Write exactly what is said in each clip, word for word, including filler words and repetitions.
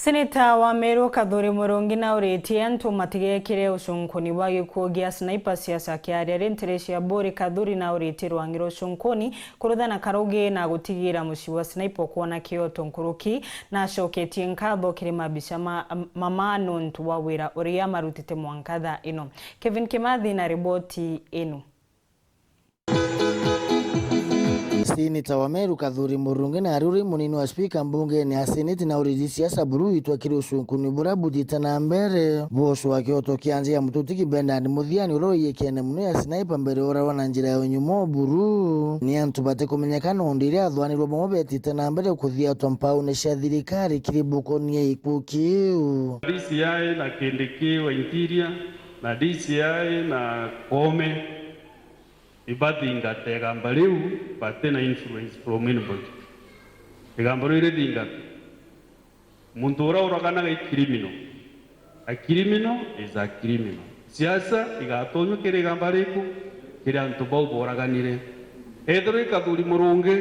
Seneta wa Meru Kathuri Murungi nauritie antu matigekire ucunkuni bwa gikuo gia sniper siasa. Akiaria ri ntere cia Buri, Kathuri nauritie rwangi rwa ucunkuni kuruthana karugi na gutigira mucii wa sniper ukwona kioto nkuruki. Nacoketie nkatho kiri mabica ma, ma, ma nuntu bwa wira uria marutite mwanka thaa ino. Kevin Kimathi na riboti ino. Seneta wa Meru Kathuri Murungi na aria uri munini wa spika mbungene ya Seneti nauritie siasa buru itwa kiri ucunkuni buria buthite na mbere. Boss wa kioto kia nja ya Mututiki Bernard Muthiani uria waiyikene muno ya sniper mbere urarwa na njira ya unyuma o buru. Ni antu batikumenyeka nondu iria athwanirwe bamwe betite na mbere kuthiatwa mpaune cia thirikari kiri bukonia gikuo kiu. D C I na Kindiki wa Interior na D C I na Koome ibathingate igamba riu, bati na influence from anybody. Igamba riu irithingate. Muntu uria uraganaga i criminal. A criminal is a criminal. Siasa igatonywa kiri igamba riku? Kiri antu bau boraganire. Ethirwa i Kathuri Murungi,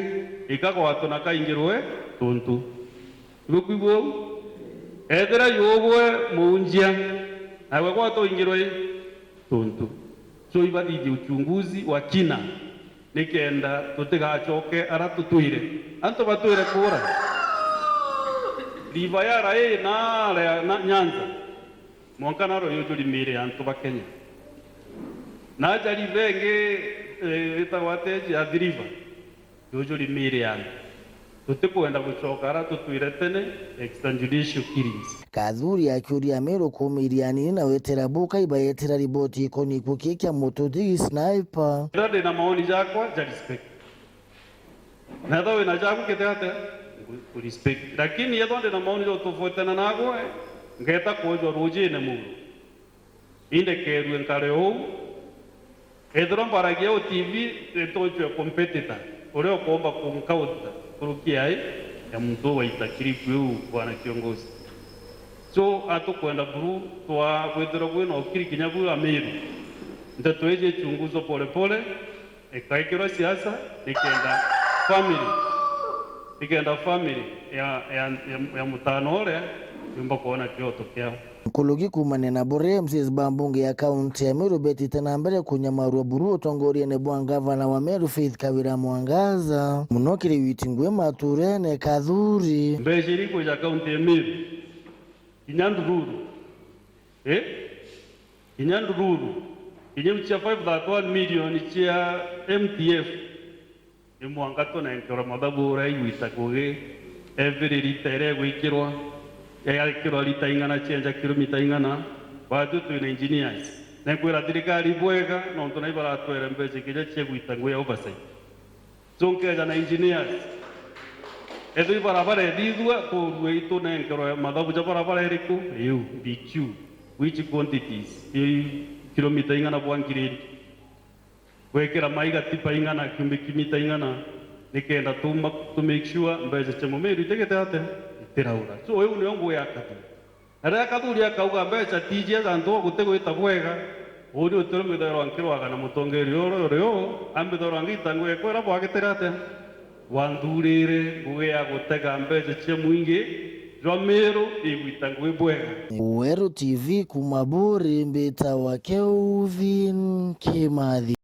ikagwatwa na kaingirwe tuntu. Ibukwigua uu? Ethira yugwe muunjia, nawe gwatwa uingirwe i tuntu. So ibathithie uchunguzi wa kina nikenda tutigacoke ara tutwire. Antu batwire kuura. River yara ii naara na Nyanza, mwanka naro yujuri miiri ya antu ba Kenya. Naja river ingi, eh, itagwa ati ya Athi River, yujuri miiri ya antu. Tutikwenda gucoka ara tutwire tene, extrajudicial killings. Kathuri akiuria Ameru kuumiria anini na wetera buka ibayetera riboti ikoni gikuo kii kia Mututiki sniper. Ethirwa ndi na maoni jakwa ja respect. Na ethirwa wina jaku kiti atia? Ngu-, ngu respect. Lakini ethirwa ndi na maoni ja utofautina nagwe, ngeta kwojwa rujine muru. Indekerue nkare uu. Ethirwa mbaragia uu T V, itochwe competitor uria ukomba kunkauta nkuruki ai ya muntu uu waita clip iu, bwana kiongozi. So, atukwenda buru twa kwithirwa kwina ukiri kinya bu Ameru. Nteto iji ichunguzwa pole pole, ikaikirwa siasa, nikenda family, nikenda family ya, ya, ya, ya mutano uria yumba kwona kioto kiao. Nkuruki kuumania na buria M C As ba mbunge ya kaunti ya Meru betite na mbere kunyamarua buru utongoriene bwa ngavana wa Meru Faith Kawira Mwangaza, muno kiri witi ngui maturene Kathuri. Mbeca iria ikwija kaunti ya Meru, kinya ndururu, eh? Kinya ndururu, kinya iu cia five thirty-one million cia M T F, ni mwanka tunenkerwe mathabu uria igwita ngugi, every lita iria igwikirwa, yagikirwa lita ing'ana, cienja kilomita ing'ana, batwi twina engineers. Na nkwira thirikari bwega, nontu nai baratwere mbeca kinya cia gwita ngugi ya oversight. So nkeja na engineers. Ethirwa ibarabara ithithua, kurue itunenkerwe mathabu ja barabara iriku? Iu, B Q. Which quantities? I kilomita ing'ana bwa grade? Gwikira maiga tipa ing'ana, cubic meter ing'ana, nikenda tu ma-, to make sure mbeca cia Mumiru itigite atia? Itiraura. So, iu nio ngugi ya Kathuri. Na riria Kathuri akauga mbeca tiji antu gutigwita bwega, uuni utirumithagirwa nkirwaga na mutongeria uria uri uu, ambithagirwa ngita ngugi kwira bwagitire atia? Bwanthurire ngugi ya gutega mbeca cia mwingi jwa Miru igwita ngugi bwega. Weru T V kuuma Buri, mbitawa Kelvin Kimathi.